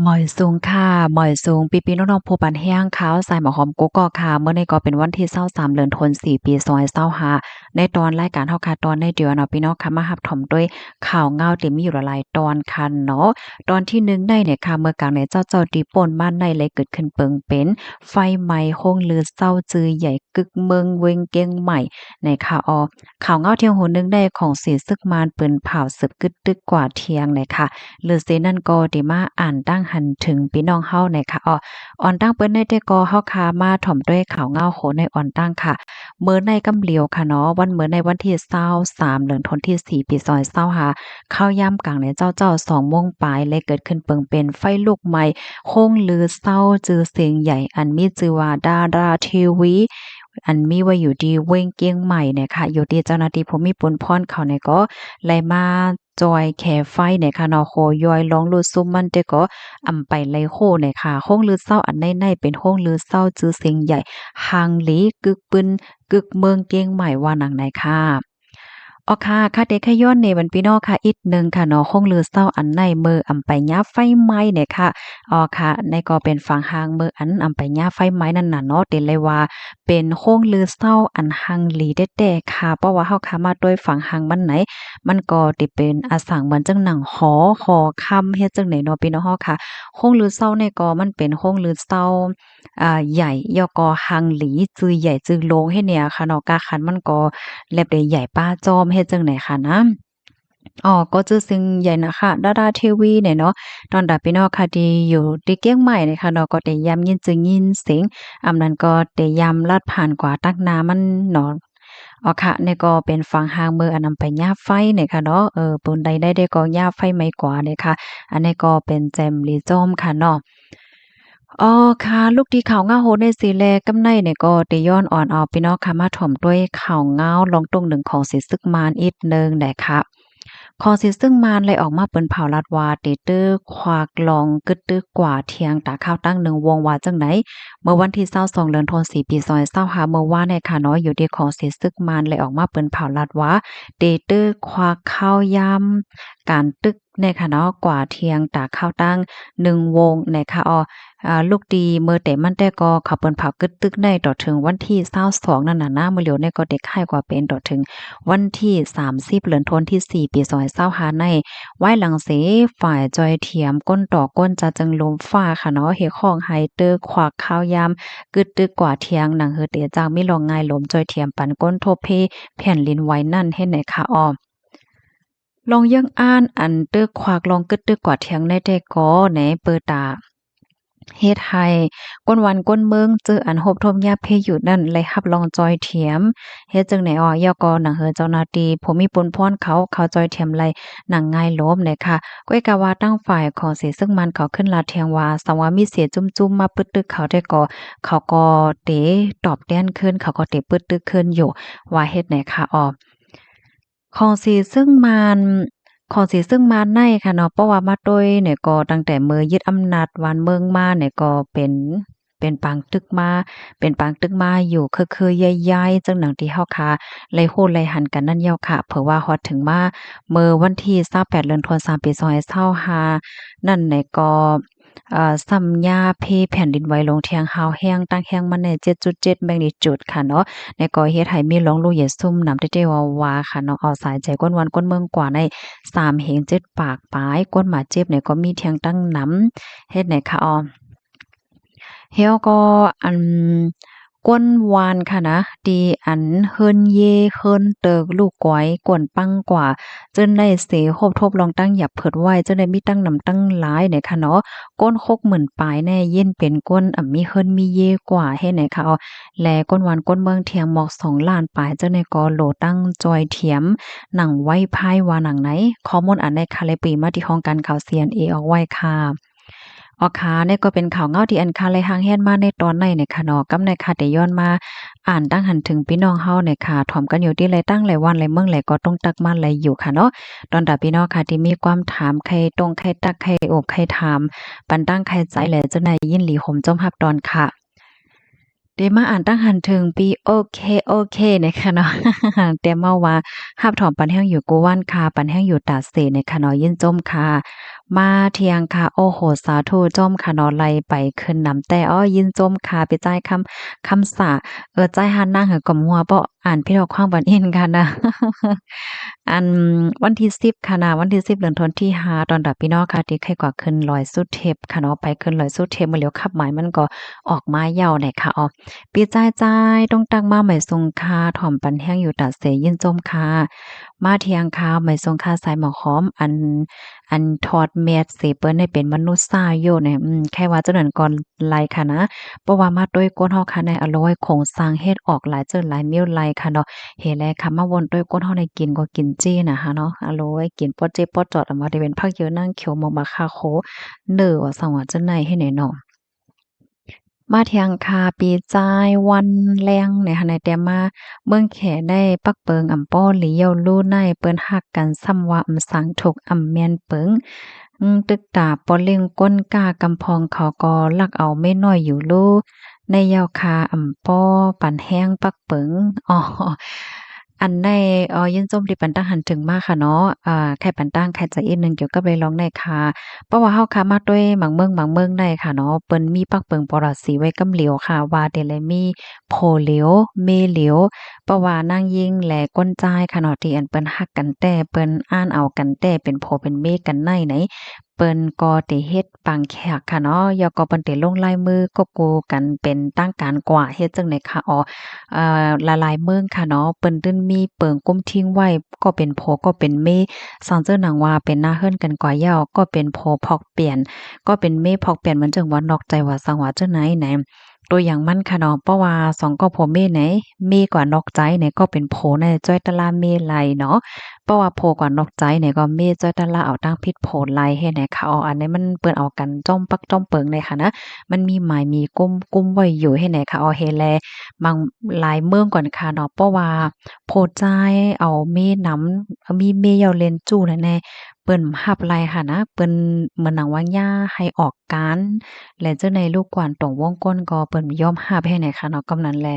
ໝອຍສູງຄ່ະ ໝອຍສູງພີ່ໆນ້ອງໆຜູ້ປັນແຮງຂ່າວສາຍໝາກຫອມກຸກກອກຄ່ະ. ມື້ນີ້ກໍເປັນວັນທີຊາວສາມ ເດືອນທັນວາ ປີສອງພັນຊາວຫ້າ ໃນຕອນລາຍການເຮົາຄ່ະ ຕອນໃນດຽວເນາະພີ່ນ້ອງຄ່ະ ມາຮັບຊົມດ້ວຍຂ່າວງາວທີ່ມີຢູ່ຫຼາຍໆຕອນຄ່ະເນາະ. ຕອນທີໜຶ່ງໃນນີ້ຄ່ະ ເມື່ອກາງໃນເຊົ້າໆທີ່ປົນມາໃນ ໄດ້ເກີດຂຶ້ນເປີງເປັນໄຟໄໝ້ໂຮງລືເຊົາຈື່ໃຫຍ່ກຶກເມືອງ ເວງກຽງໃໝ່ ໃນຄ່ະ. ອອ ຂ່າວງາວທ່ຽງຫົວໜຶ່ງໃນຂອງເສສຶກມານ ປືນເຜົາສືບກຶດຕຶກກວາດຖຽງໃນຄ່ະ. ຫຼືເສນັ້ນກໍໄດ້ມາອ່ານຕັ້ງຫັນເຖິງພີ່ນ້ອງເຮົາໃນຄ່ະ. ອອ ອ່ອນຕັ້ງເປີດໃນແຕ່ກໍເຮົາຄ່ະມາຖົມດ້ວຍຂ່າວງາວໂຫໃນອ່ອນຕັ້ງຄ່ະ. ເມີໃນກຳຫຼຽວຄ່ະເນາະ ວັນເມີໃນວັນທີຊາວສາມ ເດືອນທັນວາ ປີສອງພັນຊາວຫ້າ ຄາວຍາມກາງໃນເຊົ້າໆ ສອງໂມງປາຍ ໄດ້ເກີດຂຶ້ນເປີງເປັນໄຟລຸກໄໝ້ໂຮງລືເຊົາຈື່ສຽງໃຫຍ່ ອັນມີຊື່ວ່າ ດາດາທີວີ ອັນມີໄວ້ຢູ່ທີ່ເວງກຽງໃໝ່ໃນຄ່ະ. ຢູ່ທີ່ເຈົ້າໜ້າທີ່ຜູ້ມີບຸນພອນເຂົາໃນກໍໄດ້ມາຈ່ອຍແຄໄຟໃນຄ່ະເນາະ ໂຫຍອຍລອງລຸດຊຸມມັນແຕ່ກໍອຳໄປໄດ້ໂຫໃນຄ່ະ. ໂຮງລືເຊົາອັນໃນໃນເປັນໂຮງລືເຊົາຈື່ສຽງໃຫຍ່ ຮັ່ງຫຼີ ກຶກປຶ້ນ ກຶກເມືອງກຽງໃໝ່ວ່າໜັງໃນຄ່ະ. ອອກຄ່ະ ຄະເດຄະຍ້ອນໃນບັນພີ່ນ້ອງຄ່ະ ອີກໜຶ່ງຄ່ະເນາະ ໂຮງລືເຊົາອັນໃນເມີອຳໄປຍາໄຟໄໝ້ໃນຄ່ະ. ອອກຄ່ະ ໃນກໍເປັນຝາງຮ່າງເມີອັນອຳໄປຍາໄຟໄໝ້ນັ້ນນະເນາະ ເຕັນເລີຍວ່າເປັນໂຮງລືເຊົາອັນຮັ່ງຫຼີແທ້ໆຄ່ະ. ເພາະວ່າເຮົາຄ່ະມາດ້ວຍຝາງຮ່າງມັນໃນ ມັນກໍເປັນອາສັງເໝືອນຈັ່ງໜັງຫໍ ຫໍຄຳ ເຮັດຈັ່ງໃດເນາະພີ່ນ້ອງເຮົາຄ່ະ. ໂຮງລືເຊົານີ້ກໍມັນເປັນໂຮງລືເຊົາ ອ່າ ໃຫຍ່ ແລ້ວກໍຮັ່ງຫຼີ ຈື່ໃຫຍ່ຈື່ໂລງເຮັດແນວຄ່ະເນາະ. ກາຄັນມັນກໍແລບໄດ້ໃຫຍ່ປ້າຈອມເຮັດຈັ່ງໃດຄ່ະນະ. ອໍ ກໍຊື່ສຽງໃຫຍ່ນະຄ່ະ ດາດາທີວີນີ້ເນາະ. ຕອນດາພີ່ນ້ອງຄ່ະທີ່ຢູ່ທີ່ກຽງໃໝ່ນີ້ຄ່ະເນາະ ກໍໄດ້ຍາມຍິນຊື່ຍິນສຽງ ອຳນັ້ນກໍໄດ້ຍາມລັດຜ່ານກວ່າຕັກໜ້າມັນເນາະ. ອໍ ຄ່ະ ນີ້ກໍເປັນຝາງຮ່າງເມີອັນອຳໄປຍາໄຟນີ້ຄ່ະເນາະ. ເອີ ປານໃດໄດ້ ໄດ້ກໍຍາໄຟໄໝ້ກວ່ານີ້ຄ່ະ. ອັນນີ້ກໍເປັນແຈ່ມຫຼີຈອມຄ່ະເນາະ. ອໍ ຄ່ະ ລຸກທີ່ຂ່າວງາວໂຫໃນສີແລກຳໃນນີ້ກໍໄດ້ຍ້ອນອອນເອົາພີ່ນ້ອງຄ່ະ ມາຖົມດ້ວຍຂ່າວງາວລອງຕົງໜຶ່ງຂອງເສສຶກມານອີກໜຶ່ງແດ່ຄ່ະ. ຂອງເສຊຶກມານໄດ້ອອກມາເປິດເຜົາລັດວ່າ ເຕເຕີຄວັກລອງກຶດຕຶກກວາດຖຽງຕາຂາວຕັ້ງໜຶ່ງວົງວ່າຈັ່ງໃດ. ເມື່ອວັນທີຊາວສອງ ເດືອນທັນວາ ປີສອງພັນຊາວຫ້າ ເມື່ອວານນີ້ຄ່ະເນາະ ຢູ່ທີ່ຂອງເສຊຶກມານໄດ້ອອກມາເປິດເຜົາລັດວ່າ ເຕເຕີຄວັກຄາວຍາມການຕຶກ ແນ່ຄ່ະເນາະ ກວາດຖຽງຕາຂາວຕັ້ງໜຶ່ງວົງແນ່ຄ່ະ. ອາ ລູກຕີເມີແຕ່ມັນແຕ່ກໍເຂົາເປິດເຜົາກຶດຕຶກໄດ້ຕໍ່ເຖິງວັນທີຊາວສອງນັ້ນນະ ນະ ມື້ຫຼຽວນີ້ກໍເດັກໃຫ້ກວ່າເປັນຕໍ່ເຖິງວັນທີສາມສິບ ເດືອນທັນວາ ປີສອງພັນຊາວຫ້າໃນ ວາຍຫຼັງເສຝ່າຍຈ່ອຍຖຽມກົ້ນຕໍ່ກົ້ນຈະຈຶ່ງລົມຟ້າຄ່ະເນາະ ຮຽກຮ້ອງໃຫ້ເຕີຄວັກຄາວຍາມກຶດຕຶກກວາດຖຽງ ໜັງເຮີເຕຈາກມີລອງງ່າຍລົມຈ່ອຍຖຽມປັນກົ້ນທົບເພແຜ່ນດິນໄຫວນັ້ນເຮັດແນ່ຄ່ະ. ອອ ລອງເຢີ້ງອ່ານອັນເຕີຄວັກລອງກຶດຕຶກກວາດຖຽງໃນແຕ່ກໍໃນເປີຕາ ເຮັດໃຫ້ກົ້ນວັນກົ້ນເມືອງ ເຈີອັນຮົບທົບຍາເພຢູ່ນັ້ນ ໄດ້ຮັບລອງຈ່ອຍຖຽມ ເຮັດຈັ່ງໃດອອກ ແລ້ວກໍໜັງເຮີເຈົ້າໜ້າທີ່ຜູ້ມີປຸນພອນເຂົາ ເຂົ້າຈ່ອຍຖຽມໄດ້ໜັງງ່າຍລົມແນ່ຄ່ະ. ກ້ອຍກະວ່າທາງຝ່າຍຂອງເສຊຶກມານເຂົາຂຶ້ນລາດຖຽງວ່າ ສຳວ່າມີເສຈຸ້ມໆມາກຶດຕຶກເຂົາແຕ່ກໍ ເຂົາກໍເຕຕອບແທນຄືນ ເຂົາກໍເຕກຶດຕຶກຄືນຢູ່ ວ່າເຮັດແນ່ຄ່ະ. ອອ ຂອງເສຊຶກມານ ຂອງເສຊຶກມານໃນຄ່ະເນາະ ເພາະວ່າມາໂຕຍນີ້ກໍຕັ້ງແຕ່ເມີຍຶດອຳນາດບ້ານເມືອງມານີ້ກໍເປັນ ເປັນປາງຕຶກມາ ເປັນປາງຕຶກມາຢູ່ເຄືອໆ ຍ້າຍໆ ຈັ່ງດັ່ງທີ່ເຮົາຄ່ະໄດ້ຮູ້ໄດ້ຫັນກັນນັ້ນແລ້ວຄ່ະ. ເຜີວ່າຮອດເຖິງມາເມີວັນທີຊາວແປດ ເດືອນທັນວາ ປີສອງພັນຊາວຫ້ານັ້ນນີ້ກໍ ເອີ ຊ້ຳຍາເພແຜ່ນດິນໄຫວລົງແຮງຮ້າວແຮງ ຕັ້ງແຮງມາແນ່ ເຈັດຈຸດເຈັດ ແມັກນິຈູດຄ່ະເນາະ ແລ້ວກໍເຮັດໃຫ້ມີລອງລູກເຢັນຊຸ່ມໜຳແຕ່ໆ ວ່າໆ ວ່າໆ ຄ່ະເນາະ. ເອົາສາຍໃຈກ້ນວັນກົ້ນເມືອງກວ່າໃນສາມເຮງເຈັດປາກປາຍ ຄົນບາດເຈັບນີ້ກໍມີແຮງຕັ້ງນຳ ເຮັດແນ່ຄ່ະ. ແລ້ວກໍອັນ ກ້ນວານຄ່ະນະ ທີ່ອັນເຮືອນເຢ ເຮືອນເຕີກ ລູກກວາຍ ກວນປັງກວ່າ ເຊິ່ງໄດ້ເສຮົບທົບລອງຕັ້ງຫຍັບເພີດໄວ້ ເຊິ່ງໄດ້ມີຕັ້ງນຳຕັ້ງຫຼາຍແນ່ຄ່ະເນາະ. ກົ້ນຫົກໝື່ນປາຍແນ່ ເຢັນເປັນກົ້ນ ອຳ ມີເຮືອນມີເຢກວ່າແທ້ແນ່ຄ່ະ. ແລະ ກົ້ນວັນກົ້ນເມືອງ ຖຽງໝອກສອງລ້ານປາຍ ເຈົ້າໃນກໍໂຫຼຕັ້ງຈ່ອຍຖຽມ ໜັງໄວພາຍວ່າໜັງໃນ. ຂໍ້ມູນອັນໃນຄ່ະ ແລະ ປີມາທີ່ຫ້ອງການຂ່າວ ຊີເອັນເອ ອອກໄວ້ຄ່ະ. ອອກຄ່ະ ນີ້ກໍເປັນຂ່າວເງົາທີ່ອັນຄ່າໄດ້ຮ່າງແຮດມາໃນຕອນໃນນີ້ຄ່ະເນາະ. ກຳໃນຄ່າໄດ້ຍ້ອນມາອ່ານຕັ້ງຫັນເຖິງພີ່ນ້ອງເຮົານີ້ຄ່ະ ຖອມກັນຢູ່ທີ່ຫຼາຍຕ່າງຫຼາຍວັນຫຼາຍເມືອງ ແລະ ກໍຕົງຕັກມາຫຼາຍຢູ່ຄ່ະເນາະ. ຕອນຕາພີ່ນ້ອງຄ່ະ ທີ່ມີຄວາມຖາມ ໃຄ່ຕົງ ໃຄ່ຕັກ ໃຄ່ໂອບ ໃຄ່ຖາມ ປັນຕັ້ງໃຄ່ໃຈ ແລະ ເຈົ້ານາຍຍິນດີໂຮມຈົ່ມຮັບຕອນຄ່ະ. ໄດ້ມາອ່ານຕັ້ງຫັນເຖິງ ປີ ໂອເຄ ໂອເຄ ນີ້ຄ່ະເນາະ. ແຕ່ເວົ້າວ່າ ຮັບຖອມປັນແຮງຢູ່ກູ່ວັນຄ່ະ ປັນແຮງຢູ່ຕາເສນີ້ຄ່ະເນາະ ຍິນຊົມຄ່ະ. ມາທ່ຽງຄ່ະ. ໂອ້ໂຫ ສາທຸຈົ່ມຄ່ະເນາະ ໄລ່ໄປຂຶ້ນນຳແຕ່. ອໍ ຍິນຊົມຄ່ະ ພີ່ຈາຍຄຳ ຄຳສາ. ເອີ ຈາຍຮານນາງ ເອີ ກຳຫົວ ເພາະອ່ານຜິດອອກຂວາງບັນອິນຄ່ະນະ. ອັນ ວັນທີສິບຄ່ະນະ ວັນທີສິບ ເດືອນທັນວາທີຫ້າ ຕ້ອນຮັບພີ່ນ້ອງຄ່ະ ທີ່ໃຄ່ກວ່າຂຶ້ນດອຍສຸເທບຄ່ະເນາະ. ໄປຂຶ້ນດອຍສຸເທບ ມື້ຫຼຽວຂັບໝາຍມັນກໍອອກມາຍາວແດ່ຄ່ະ. ອໍ ປີຈາຍ ຈາຍ ຕ້ອງຕັກມາ ໄໝສົງຄ່າ ຖອມປັນແຮງຢູ່ຕາເສ ຍິນຊົມຄ່ະ. ມາທ່ຽງຄ່ະ ໄໝສົງຄ່າ ສາຍໝອກຫອມ ອັນ ອັນຖອດແມດເສ ເປັນໄດ້ເປັນມະນຸດສາຢູ່ນະ. ອືມ ໃຄ່ວ່າຈັ່ງນັ້ນກໍໄລ່ຄ່ະນະ ເພາະວ່າມາໂຕ້ຍກົ້ນເຮົາຄ່ະ ໃນອາໂລຍໂຄງສ້າງເຮັດອອກຫຼາຍເຈີຫຼາຍມິ້ວໄລ່ຄ່ະເນາະ. ເຮັດແລ້ວຄ່ະ ມາວົນໂຕ້ຍກົ້ນເຮົາໃນກິນກໍກິນເຈນະຫາເນາະ ອາໂລຍ ກິນປອດເຈປອດຈອດ ອຳວ່າໄດ້ເປັນຜັກເຢີນາງຂຽວ ໝໍໝາກ ຂາໂຄ ເນີ ວ່າຊັ້ນວ່າຈັ່ງໃດເຮັດແນ່ເນາະ. ມາທ່ຽງຄ່ະ ປີຈາຍວັນແລງ ໃນຫັ້ນໃນແຕ່ມາ ເມືອງແຂໄດ້ປັກເປິງ ອຳປ້ອຫຼີເຍົາລູໄນ ເປີ້ນຮັກກັນ ຊ້ຳວ່າອຳສັງທຸກ ອຳແມ່ນເປິງ ອືມ ຕຶກຕາປໍເລັ່ງກົ້ນກ້າ ກຳພອງເຂົາກໍລັກເອົາເມນ້ອຍຢູ່ລູ ໃນເຍົາຄ່າ ອຳປ້ອປັນແຮງປັກເປິງ. ອໍ ອັນໃນ ເອີ ຍິນຊົມທີ່ປັນຕັ້ງຫັນເຖິງມາຄ່ະເນາະ. ເອີ ໄຂ່ປັນຕັ້ງໄຂ່ໃຈອີກໜຶ່ງກ່ຽວກັບເລື່ອງລອງໃນຄ່ະ ເພາະວ່າເຮົາຄ່ະມາໂຕ້ຍບາງເມືອງບາງເມືອງໃນຄ່ະເນາະ ເພິ່ນມີປັກເປິງປໍລາສີໄວ້ກຳຫຼຽວຄ່ະ ວ່າແຕ່ລະມີຜົວຫຼຽວ ເມຫຼຽວ ເພາະວ່ານາງຍິງ ແລະ ຄົນຊາຍຄ່ະເນາະ ທີ່ອັນເພິ່ນຮັກກັນແຕ່ ເພິ່ນອ່ານເອົາກັນແຕ່ ເປັນຜົວເປັນເມກັນໃນໃນ ເພິ່ນກໍໄດ້ເຮັດປາງແຂກຄ່ະເນາະ ແລ້ວກໍເພິ່ນໄດ້ລົງລາຍມືກົບກູ້ກັນເປັນທາງການກວ່າ ເຮັດຈັ່ງໃດຄ່ະ. ອໍ ເອີ ຫຼາຍໆເມືອງຄ່ະເນາະ ເພິ່ນຈຶ່ງມີເປິງກຸມທິງໄວ້ ກໍເປັນຜົວກໍເປັນເມ ສັງເຈີໜັງວ່າເປັນໜ້າເຮືອນກັນກວ່າເຍົາ ກໍເປັນຜົວພອກປ່ຽນ ກໍເປັນເມພອກປ່ຽນ ມັນຈຶ່ງວ່ານອກໃຈວ່າສັງວ່າຈັ່ງໃດໃນ. ຕົວຢ່າງມັນຄ່ະເນາະ ເພາະວ່າສອງກໍຜົວເມໃນ ເມກວ່ານອກໃຈໃນ ກໍເປັນຜົວໃນຈ້ອຍຕະລາເມໄລ່ເນາະ ເພາະວ່າຜົວກວ່ານອກໃຈໃນ ກໍເມຈ້ອຍຕະລາເອົາທາງຜິດຜົວໄລ່ເຮັດໃນຄ່ະ. ອໍ ອັນນີ້ມັນເພິ່ນເອົາກັນຈ້ອມປັກຈ້ອມເປິງໃນຄ່ະນະ ມັນມີໝາຍມີກຸມ ກຸມໄວ້ຢູ່ເຮັດໃນຄ່ະ. ອໍ ເຮັດແລ ບາງ ຫຼາຍເມືອງກ່ອນຄ່ະເນາະ ເພາະວ່າຜູ້ຊາຍເອົາເມນຳ ມີເມເຍົາເລນຈູ້ແນ ເພິ່ນຮັບໄລ່ຫັ້ນນະ ເພິ່ນເໝືອນໜັງວ່າຢ່າໃຫ້ອອກການ ແລະ ເຈົ້າໃນລູກກວານຕົງວົງກົ້ນກໍເພິ່ນບໍ່ຍອມຮັບໃຫ້ໃນຄ່ະເນາະ. ກຳນັ້ນແຫຼະ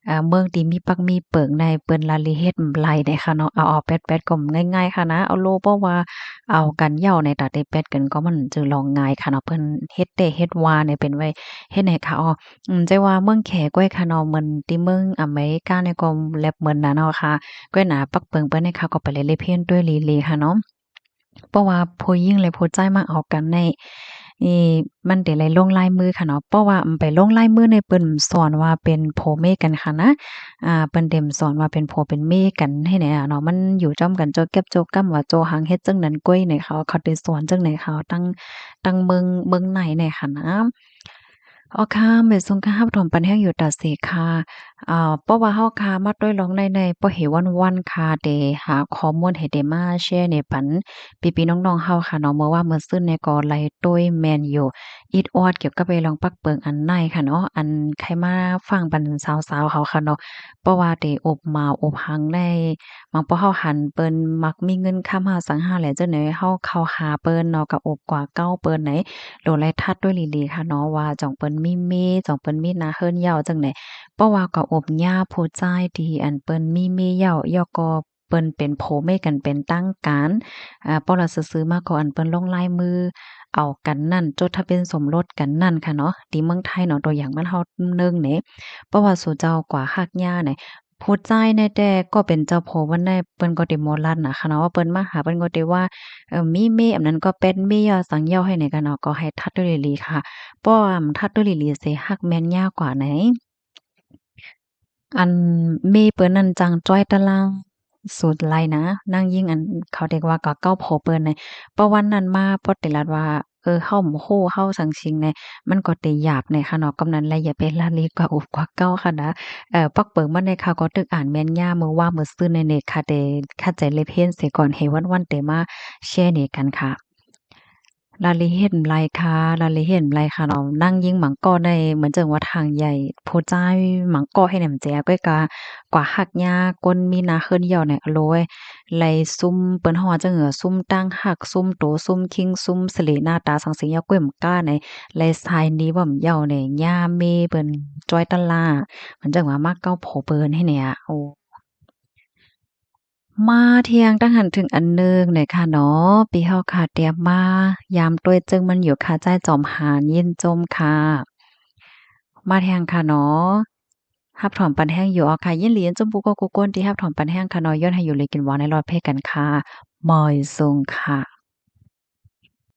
ເອີ ເມືອງທີ່ມີປັກມີເປິງໃນ ເພິ່ນລະລີເຮັດໄລ່ໃນຄ່ະເນາະ. ເອົາ ເອົາແປດໆກໍງ່າຍໆຄ່ະນະ ເອົາໂລ ເພາະວ່າເອົາກັນເຍົາໃນ ຕາແຕ່ແປດກັນກໍມັນຈະລອງງ່າຍຄ່ະເນາະ ເພິ່ນເຮັດແຕ່ເຮັດວ່າໃນເປັນໄວ້ເຮັດໃນຄ່ະ. ອໍ ອືມ ແຕ່ວ່າເມືອງແຂກ້ວຍຄ່ະເນາະ ເໝືອນທີ່ເມືອງອາເມລິການີ້ກໍແລບເໝືອນນະເນາະຄ່ະ ກ້ວຍນະ ປັກເປິງເພິ່ນໃນຄ່ະ ກໍໄປເລັບເຮັດດ້ວຍລີໆຄ່ະເນາະ. ເພາະວ່າຜູ້ຍິງ ແລະ ຜູ້ຊາຍມາເອົາກັນໃນ ນີ້ ມັນໄດ້ໄດ້ລົງລາຍມືຄ່ະເນາະ ເພາະວ່າໄປລົງລາຍມືໃນ ເພິ່ນສອນວ່າເປັນຜົວເມກັນຄ່ະນະ ອາ ເພິ່ນເຕັມສອນວ່າເປັນຜົວເປັນເມກັນໃຫ້ແນເນາະ ມັນຢູ່ຈ້ອມກັນໂຈແກັບໂຈກຳ ວ່າໂຈຫັງເຮັດຈັ່ງນັ້ນກ້ວຍໃນເຂົາ ເຂົາໄດ້ສອນຈັ່ງໃນເຂົາ ທັງ ທັງເມືອງ ເມືອງໃນໃນຄ່ະນະ. ອໍ ຄ່ະ ແມ່ສົງຄ່າ ຮັບຖອມປັນແຮງຢູ່ຕາເສຄ່ະ. ເອີ ເພາະວ່າເຮົາຄ່ະມາໂຕ້ຍລອງໃນໃນ ພໍເຮວັນໆຄ່ະ ໄດ້ຫາຂໍ້ມູນໃຫ້ໄດ້ມາແຊໃນປັນພີ່ໆນ້ອງໆເຮົາຄ່ະເນາະ. ເມື່ອວານເມື່ອຊືນນີ້ກໍໄລ່ໂຕ້ຍແມ່ນຢູ່ ອິດອອດກ່ຽວກັບໄອ້ລອງປັກເປິງອັນໃນຄ່ະເນາະ ອັນໃຄ່ມາຟັງປັນສາວໆເຮົາຄ່ະເນາະ. ເພາະວ່າໄດ້ອົບມາອົບຫັງໃນ ບາງພໍເຮົາຫັນເພິ່ນມັກມີເງິນຄຳຫາສັງຫາແຫຼະ ຈັ່ງໃດເຮົາເຂົ້າຫາເພິ່ນເນາະ ກໍອົບກວ່າເກົ່າເພິ່ນໃນ ໂດຍໄລ່ທັດດ້ວຍລີໆຄ່ະເນາະ ວ່າຈັ່ງເພິ່ນມີເມ ຈັ່ງເພິ່ນມີໜ້າເຮືອນເຍົາຈັ່ງໃດ. ເພາະວ່າກໍອົບຍາຜູ້ຊາຍທີ່ອັນເພິ່ນມີເມເຍົາ ແລ້ວກໍເພິ່ນເປັນຜົວເມກັນເປັນທາງການ ອາ ເພາະວ່າຊື່ໆມາກໍອັນເພິ່ນລົງລາຍມືເອົາກັນນັ້ນ ຈົດທະບຽນສົມລົດກັນນັ້ນຄ່ະເນາະ ທີ່ເມືອງໄທເນາະ. ຕົວຢ່າງບ້ານເຮົາໜຶ່ງນີ້ ເພາະວ່າສູ່ເຈົ້າກວ່າຮັກຍາໃນ ຜູ້ຊາຍໃນແຕ່ກໍເປັນເຈົ້າຜົວເພິ່ນໃນ ເພິ່ນກໍໄດ້ໝໍລັດນະຄ່ະເນາະ ວ່າເພິ່ນມາຫາ ເພິ່ນກໍໄດ້ວ່າ ເອີ ມີເມ ອັນນັ້ນກໍແປດເມເຍົາສັງເຍົາໃຫ້ໃນກະເນາະ ກໍໃຫ້ທັດດ້ວຍລີໆຄ່ະ. ເພາະວ່າມັນທັດດ້ວຍລີໆເສ ຮັກແມ່ນຍາກວ່າໃນ ອັນເມເພິ່ນນັ້ນຈັ່ງຈ້ອຍຕະລາງສຸດໄລນະ ນາງຍິງ ອັນເຂົາເອີ້ນວ່າກໍເກົ່າຜົວເພິ່ນໃນ ເພາະວັນນັ້ນມາ ພໍໄດ້ລັດວ່າ ເອີ ເຮົາບໍ່ຮູ້ ເຮົາສັງສິງໃນ ມັນກໍໄດ້ຫຍາບໃນຄ່ະເນາະ. ກຳນັ້ນແຫຼະ ຢ່າໄປລະລີກວ່າອົບກວ່າເກົ່າຄ່ະນະ. ເອີ ປັກເປິງມັນໃນ ເຂົາກໍຕຶກອ່ານແມ່ນຍາ ມື້ວານມື້ຊືນໃນເນັດຄ່ະ ແຕ່ຄັດໃຈເລັບເຮັດເສຍກ່ອນ ເຮວັນໆແຕ່ມາແຊໃນກັນຄ່ະ. ລະລີເຮັດໄລຄ່ະ ລະລີເຮັດໄລຄ່ະເນາະ. ນາງຍິງມັງກໍໄດ້ ເໝືອນຈັ່ງວ່າທາງໃຫຍ່ ຜູ້ຊາຍມັງກໍໃຫ້ແນມແຈ ກໍກະ ກວ່າຮັກຍາ ຄົນມີໜ້າເຮືອນເຍົາໃນ ອາໂລຍ ໄລຊຸມ ເພິ່ນເວົ້າຈັ່ງ ຊຸມຕັ້ງຮັກ ຊຸມໂຕ ຊຸມຄິງ ຊຸມສະເຫຼ ໜ້າຕາສັງສິງເຍົາກ້ວຍມະກ້າໃນ ໄລຊາຍນີວ່າມເຍົາໃນ ຍາເມເພິ່ນຈ້ອຍຕະລາ ເໝືອນຈັ່ງວ່າມາເກົ່າຜົວເພິ່ນໃຫ້ແນ ໂອ. ມາທຽງຕັ້ງຫັ້ນເຖິງອັນໜຶ່ງເລີຍຄ່ະເນາະ ປີເຮົາຄ່ະຕຽມມາ ຍາມຕ້ວຍເຈິງມັນຢູ່ຄ່ະ ຈາຍຈອມຫານ ຍິນຊົມຄ່ະ. ມາທຽງຄ່ະເນາະ ຮັບຖອມປັນແຮງຢູ່ອອກຄ່ະ ຍິນດີຍິນຊົມຜູ້ເຂົ້າຄູ່ຄົນທີ່ຮັບຖອມປັນແຮງຄ່ະເນາະ ຢວນໃຫ້ຢູ່ດີກິນຫວານ ໃຫ້ລອດເພກັນຄ່ະ ມາຍຊົງຄ່ະ.